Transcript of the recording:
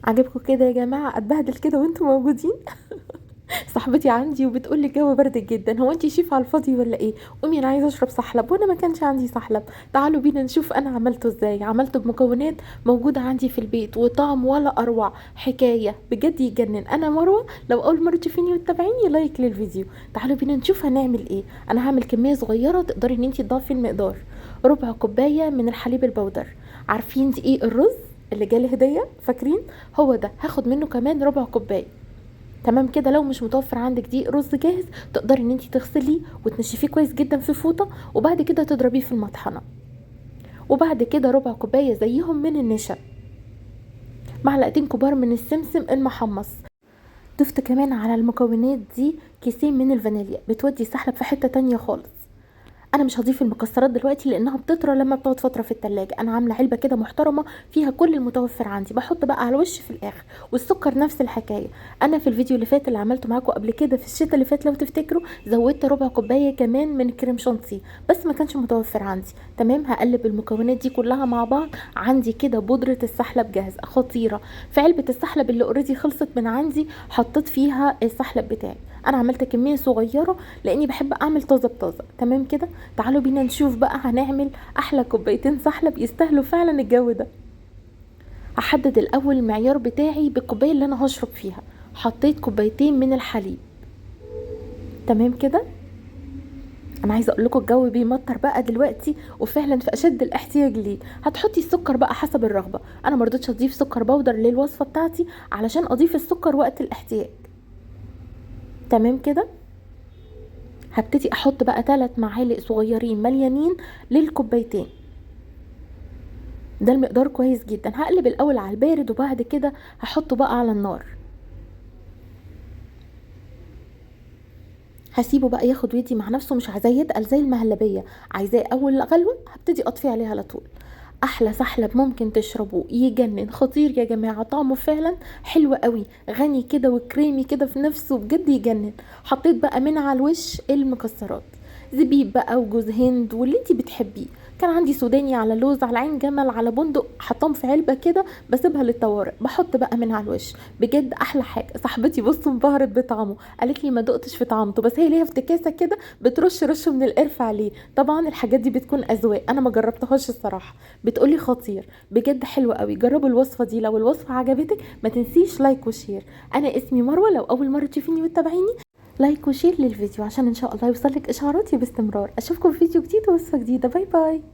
عجبكم كده يا جماعة؟ اتبهدل كده وانتم موجودين؟ صاحبتي عندي وبتقول لي الجو برد جدا، هو انتي شيف على الفاضي ولا ايه؟ قومي انا عايزه اشرب سحلب، وانا ما كانش عندي سحلب. تعالوا بينا نشوف انا عملته ازاي. عملته بمكونات موجودة عندي في البيت وطعم ولا اروع، حكاية بجد يجنن. انا مروه، لو اول مرة تشوفيني وتتابعيني like للفيديو. تعالوا بينا نشوف هنعمل ايه. انا هعمل كمية صغيرة تقدري ان انتي تضافي المقدار. ربع كوباية من الحليب البودر، عارفين دقيق الرز اللي جالي هديه فاكرين؟ هو ده، هاخد منه كمان ربع كوباية. تمام كده. لو مش متوفر عندك دقيق رز جاهز تقدري ان انتي تغسليه وتنشفيه كويس جدا في فوطه، وبعد كده تضربيه في المطحنه. وبعد كده ربع كوباية زيهم من النشا، معلقتين كبار من السمسم المحمص. ضفت كمان على المكونات دي كيسين من الفانيليا، بتودي السحلب في حتة تانية خالص. انا مش هضيف المكسرات دلوقتي لانها بتطرى لما بتقعد فترة في التلاجة. انا عامله علبة كده محترمه فيها كل المتوفر عندي، بحط بقى على الوش في الاخر. والسكر نفس الحكاية. انا في الفيديو اللي فات اللي عملته معاكم قبل كده في الشتاء اللي فات لو تفتكروا، زودت ربع كوباية كمان من كريم شانتيه بس ما كانش متوفر عندي. تمام، هقلب المكونات دي كلها مع بعض. عندي كده بودره السحلب جاهزة خطيرة في علبة السحلب اللي already خلصت من عندي، حطيت فيها السحلب بتاعي. انا عملت كمية صغيرة لاني بحب اعمل طازة بطازه. تمام كده. تعالوا بينا نشوف بقى هنعمل احلى كوبايتين سحلب يستاهلوا فعلا الجو ده. هحدد الاول المعيار بتاعي بالكوبايه اللي انا هشرب فيها. حطيت كوبايتين من الحليب. تمام كده. انا عايزه اقول لكم الجو بيمطر بقى دلوقتي وفعلا في اشد الاحتياج ليه. هتحطي السكر بقى حسب الرغبة. انا ما رضيتش اضيف سكر بودر للوصفه بتاعتي علشان اضيف السكر وقت الاحتياج. تمام كده. هبتدي احط بقى 3 معالق صغيرين مليانين للكوبايتين، ده المقدار كويس جدا. هقلب الاول على البارد وبعد كده هحطه بقى على النار. هسيبه بقى ياخد ويدي مع نفسه، مش عايزاه يتقل زي المهلبيه، عايزاه اول غلوه هبتدي اطفي عليها على طول. احلى سحلب ممكن تشربوه، يجنن خطير يا جماعة، طعمه فعلا حلو قوي، غني كده وكريمي كده في نفسه، بجد يجنن. حطيت بقى من على الوش المكسرات، زبيب بقى وجوز هند واللي انتي بتحبيه. كان عندي سوداني على لوز على عين جمل على بندق، حطهم في علبة كده بسيبها للطوارئ، بحط بقى من على الوش. بجد احلى حاجة. صاحبتي بصوا انبهرت بطعمه، قالت لي ما دقتش في طعمته، بس هي ليها افتكاسه كده بترش رشه من القرفه عليه. طبعا الحاجات دي بتكون اذواق، انا ما جربتهاش الصراحة، بتقولي خطير بجد حلو قوي. جربوا الوصفة دي، لو الوصفة عجبتك ما تنسيش like و share. انا اسمي مروه، لو اول مرة تشوفيني وتتابعيني like و share للفيديو عشان ان شاء الله يوصلك اشعاراتي باستمرار. اشوفكم في فيديو جديد ووصفه جديدة. bye bye.